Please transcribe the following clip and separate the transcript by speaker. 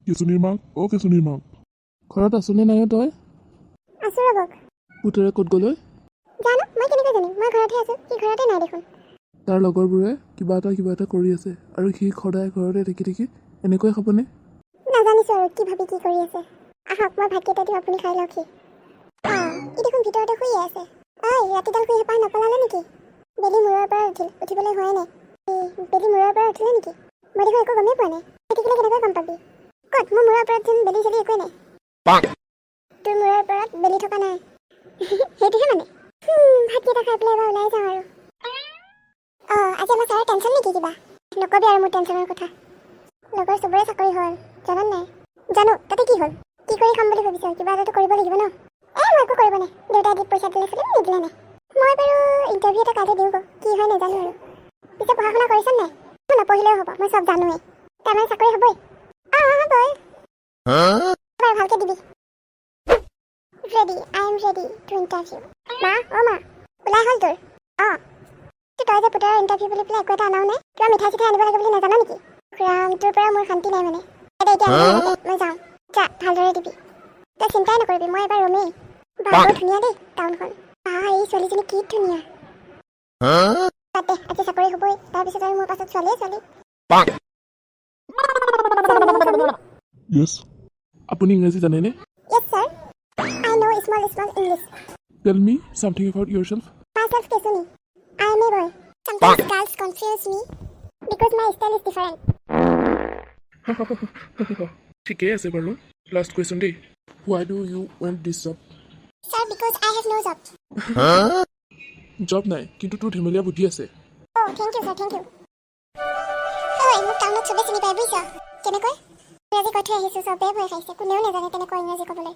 Speaker 1: কেঁচুনিৰ মাক, অ' কেঁচুনিৰ মাক।
Speaker 2: ঘৰত আছোনে নাই অ' তই?
Speaker 3: আছোঁ ৰ'বক।
Speaker 2: পুতেৰে ক'ত গ'ল ঐ?
Speaker 3: জানো, মই কেনেকৈ জানিম? মই ঘৰতহে আছোঁ, সি ঘৰতে নাই দেখোন।
Speaker 2: তাৰ লগৰবোৰে কিবা এটা কিবা এটা কৰি আছে আৰু সি সদায় ঘৰতে থাকি থাকি এনেকৈ খাবনে?
Speaker 3: নাজানিছোঁ আৰু কি ভাবি কি কৰি আছে। আহক, মই ভাতকেইটা দিওঁ, আপুনি খাই লওকহি। অঁ, ই দেখোন ভিতৰতে শুইয়ে আছে। ঐ, ৰাতিডাল শুই হেঁপাহ নপলালে নেকি? বেলি মূৰৰ পৰা উঠিল, উঠিবলৈ হোৱাই নাই। এই, বেলি মূৰৰ পৰা উঠিলে নেকি? মই দেখোন একো গমেই পোৱা নাই। শুই থাকিলে কেনেকৈ গম পাবি? ক'ত মোৰ মূৰৰ ওপৰত যেন বেলি চেলি একোৱেই নাই। তোৰ মূৰৰ ওপৰত বেলি থকা নাই, সেইটোহে মানে। ভাতকেইটা খাই পেলাই এবাৰ ওলাই যাওঁ আৰু। অঁ, আজি আমাৰ ছাৰৰ টেনশ্যন নেকি কিবা? নকবি আৰু মোৰ টেনশ্যনৰ কথা। লগৰ চবৰে চাকৰি হ'ল, জান নাই? জানো, তাতে কি হ'ল? কি কৰি খাম বুলি ভাবিছ? কিবা এটাতো কৰিব লাগিব ন? এই, মই একো কৰিব নাই। দেউতাই দি পইচা দিলে চলিম, নিদিলে নাই। মই বাৰু ইণ্টাৰভিউ এটা কাইলৈ দিওঁগৈ, কি হয় নাজানো আৰু। পিছে পঢ়া শুনা কৰিছ নাই? মোৰ নপঢ়িলেও হ'ব, মই চব জানোৱেই। তাৰমানে চাকৰি হ'বই? অঁ, হ'বই। বাৰু, ভালকৈ দিবি। Ready, I am ready to interview. মা, অ' মা। ওলাই হ'ল তোৰ? অঁ, তই যে পুতেৰৰ ইণ্টাৰভিউ বুলি পেলাই একো এটা অনাও নাই। কিবা মিঠাই চিঠাই আনিব লাগে বুলি নাজান নেকি? ৰাম, তোৰ পৰা মোৰ শান্তি নাই মানে। দে এতিয়া, আনিব নালাগে, মই যাওঁ। যা, ভালদৰে দিবি। তই চিন্তাই নকৰিবি, মই এবাৰ ৰমেই। বা, বৰ ধুনীয়া দেই টাউনখন। বা, এই ছোৱালীজনী কি ধুনীয়া! বাদ দে, আজি চাকৰি হ'বই। তাৰপিছত আৰু মোৰ পাছত ছোৱালীয়ে ছোৱালী।
Speaker 1: য়েছ।
Speaker 2: আপুনি ইংৰাজী জানেনে?
Speaker 3: Yes sir, I know small small English.
Speaker 2: Tell me something about yourself.
Speaker 3: Myself Kesuni. I am a boy. Sometimes girls confuse me because my style is different.
Speaker 2: ঠিকেই আছে বাৰু। লাষ্ট কুৱেশ্যন দেই। Why do you want this job?
Speaker 3: Sir, because I have no job.
Speaker 2: Job নাই, কিন্তু তোৰ ধেমেলীয়া বুদ্ধি আছে।
Speaker 3: Oh, thank you sir, thank you. ঐ, মোক টাউনত চবে চিনি পায়, বুজিছ? কেনেকৈ? ইংৰাজী কৈ থৈ আহিছোঁ, চবেই ভয় খাইছে। কোনেও নাজানে তেনেকৈ ইংৰাজী ক'বলৈ।